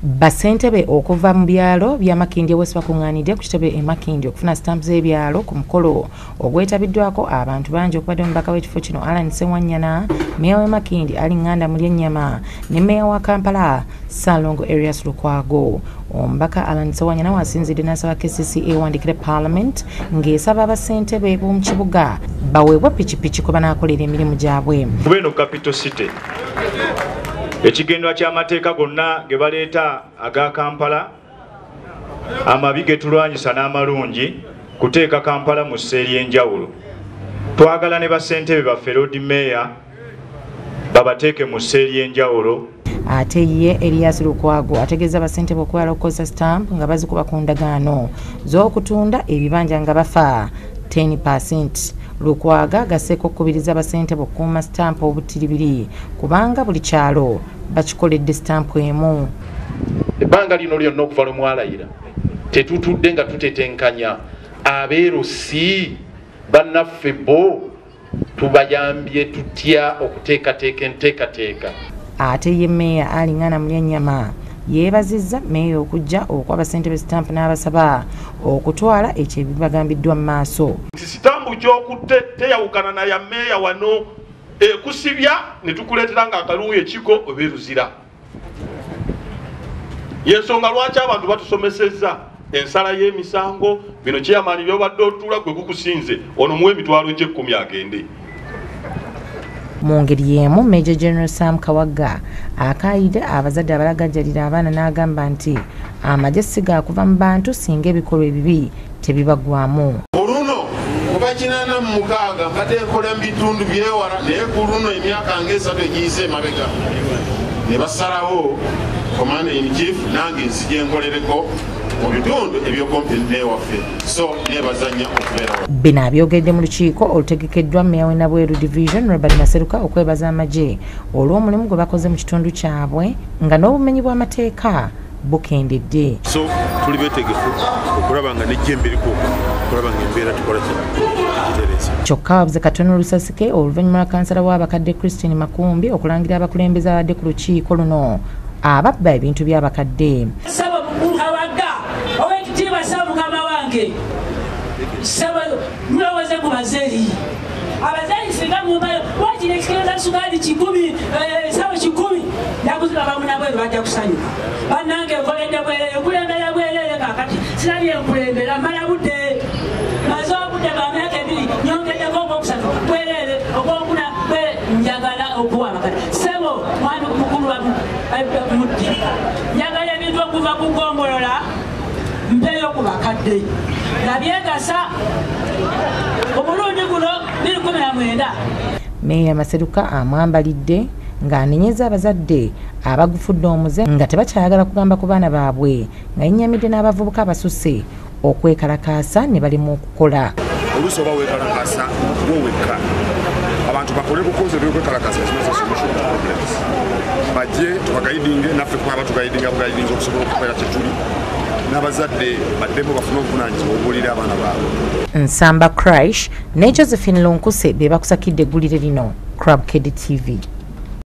Bassentebe okuva mu byalo bya Makindye West bakuŋŋaanidde ku kitebe e Makindye okufuna sitampu z'ebyalo ku mukolo ogwetabiddwako abantu bangi okubadde omubaka w'ekifo kino Allan Ssewanyana, mmeeya w'e Makindye Ali Nganda Mulyennyama ne mmeeya wa Kampala Ssalongo Erias Lukwago. Omubaka Allan Ssewanyana wasinzidde n'asaba KCCA ewandiikire Parliament ng'esaba abassentebe b'omu kibuga baweebwe pikipiki kwe banaakolera emirimu gyabwe. Kuba eno Capital City, ekigendwa ky'amateeka gonna ge baleeta aga Kampala, amabi ge tulwanyisa n'amalungi, kuteeka Kampala mu sseeri ey'enjawulo. Twagala ne bassentebe baffe Lord Mayor babateeke mu sseeri ey'enjawulo. Ate ye Erias Lukwago ategeeza bassentebe okwewala okukozesa sitampu nga bazikuba ku ndagaano z'okutunda ebibanja nga bafa 10%. Lukwago agasseeko okukubiriza bassentebe okukuuma sitampu obutiribiri kubanga buli kyalo bakikoledde sitampu emu. Ebbanga lino lyonna okuva lwe mwalayira tetutudde nga tutetenkanya abeerusi bannaffe bo tubayambye tutya okuteekateeka enteekateeka. Ate ye mmeeya Ali Nganda Mulyennyama yeebazizza mmeeya okujja okuwa bassentebe sitampu n'abasaba okutwala ekyo ebibagambiddwa mu maaso. Nti sitampu gy'okutte teyawukana na ya mmeeya wano, ekusibya ne tukuleetera ng'akalungu ekiko oba eruzira. Y'ensonga lwaki abantu batusomesezza ensala y'emisango bino chairman by'obadde otuula gwe gukusinze ono muwe emitwalo gy'ekkumi agende. Mu ngeri y'emu Major General Sam Kawagga akaayidde abazadde abalagajjalira abaana n'agamba nti amagye si gaakuva mu bantu singa ebikolwa ebibi tebibagwamu. Oluno kuba 86 mbadde nkola mu bitundu byewala, naye ku luno emyaka ng'esatu egiyise emabega ne basalawo Commander in Chief nange nzije nkolereko mu bitundu ebyokumpi n'ewaffe, so neebazanya okubeerawo. Bino abyogedde mu lukiiko olutegekeddwa mmeeya w'e Nabweru Division Robert Maseruka okwebaza amagye olw'omulimu gwe bakoze mu kitundu kyabwe nga n'obumenyi bw'amateeka bukendedde. So tuli beetegefu okulaba nga n'ejjembe likuuka okulaba ng'embeera tukola kigitereeza. Kyokka wabuze katono lusasike oluvannyuma lwa kansala w'abakadde Christine Makumbi okulangira abakulembeze abadde ku lukiiko luno ababba ebintu by'abakadde. Ssebo mukulu Kawagga, ow'ekitiibwa ssebo mukama wange, ssebo mulowooze ku bazeeyi. Abazeeyi singa mumbayo wakiri ekikero kya sukaali 100, ssebo 100, nakuziba bamunabweru bajja kusanyuka. Bannange nkoledde bwereere, nkulembera bwereere kaakati sirabye nkulembera, mmala budde. Maze obudde bwa myaka ebiri, nyongeddeko ogwokusatu bwereere, ogwokuna njagala okuwa abakadde. Ssebo mwami mukulu wa Muddi, njagala ebintu okuva ku ggombolola mpeeyo ku bakadde. Nabyegasa omulundi guno 2019. Mmeeya Maseruka amwambalidde ng'anenyeza abazadde abagufudde omuze nga tebakyayagala kugamba ku baana baabwe, nga yennyamidde n'abavubuka abasusse okwekalakaasa ne balimu okukola. Oluusi oba weekalakaasa gwo wekka, abantu bakole bukozi ebyokwekalakaasa is not a solution to problems. Bajje tubagayidinge, naffe twaba tugayidinga bugayidinze okusobola okubeera kye tuli, n'abazadde baddemu bafune obuvunaanyizibwa obubuulira abaana baabwe. Nsamba Crash ne Josephine Lunkuse be bakusakidde eggulire lino, Crab Kedi TV.